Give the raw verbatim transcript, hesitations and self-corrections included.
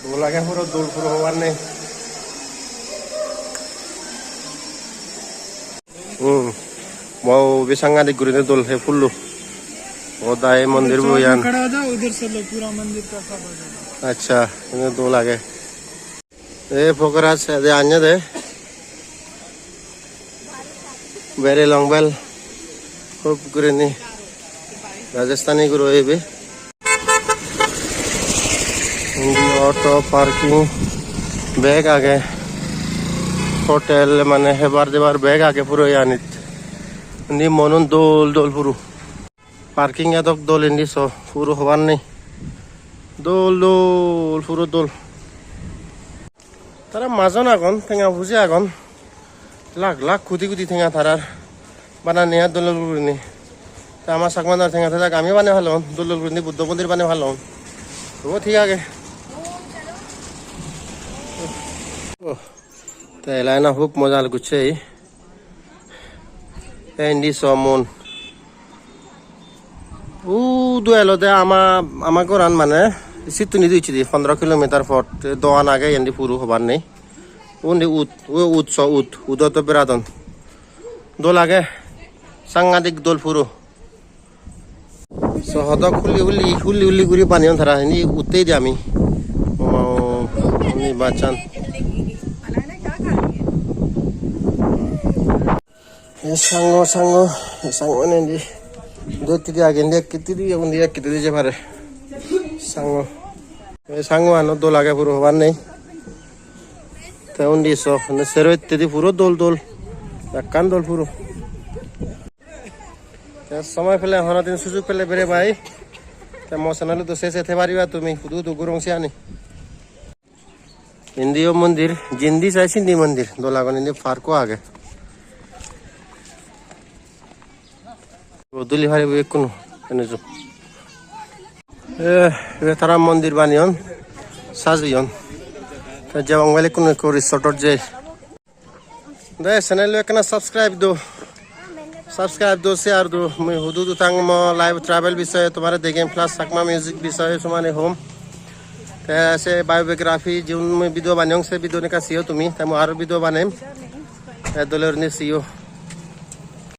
Dol age puro, dol puro hobar nei. Hmm. Wow, be sangadik gurine dol he pullo. O dai mondir bo iyan. खड़ा हो जाओ, उधर से लो, पूरा मंदिर का सब आ जाएगा। Accha, ene dol age. E pokora sede anye de. Very long bell. Hub gurinei Rajasthani guro ibe. Indi auto parking bek age. Hotel mane hebar debar bek age puro iyanit. Indi monun dol dol puro. Parking edok dol indi so, puro hobar nei. Dol dol, puro dol. Tara majon agon, tenga puji agon. Lakh lakh, koti koti tenga tarar. Bananei ar dol dol gurinei. Te ama Chakma-unor tenga thejak, ami banei palong, dol dol gurinei Buddho mondir banei palong. Tobo thik age. Oh. Te elana hub moja gocche. Te indi so mon. Udu elode ama, ama goran mane sittun idu icchedi pondro kilometer pot. Te dogan age indi puro hobar nei. Undi ud, u ud so ud, udot do beradon. Dol age, sangadik dol puro. So hodok huli huli, huli huli guri baneyon tara, indi uttedi ami. Oh, undi bachan. E sango, sango, e sango nendi. Dottedi age, indi ekkedi, undi ekkedi je pare. Sango. E sango ano dol age puro hobar nei. Te undi so, mane sero hittedi puro dol dol. Ekkan dol puro. Te somoy pele, hono din sujug pele bere bai. Te mo channel-ot do se se thei pariba tumi, hudu hudu gurong siyani. Indiyo mondir, jindi sai sindi mondir, dol agon, indi park-o age. O duli paribo ekkunu, ene jo. Eh, ibe tara mondir baneyon, sajeyon. Te jebong bele ekkunu ekko resort-ot jei. De channel-o ekkena subscribe do. Subscribe do, share do. Mui hudu hudu thang mo life travel bisoye tomare degem, plus Chakma music bisoye somane hom. Te se biography jiun mui video baneyong, se video nika siyo tumi. Te mui aro video banem. Te dole gurinei siyo.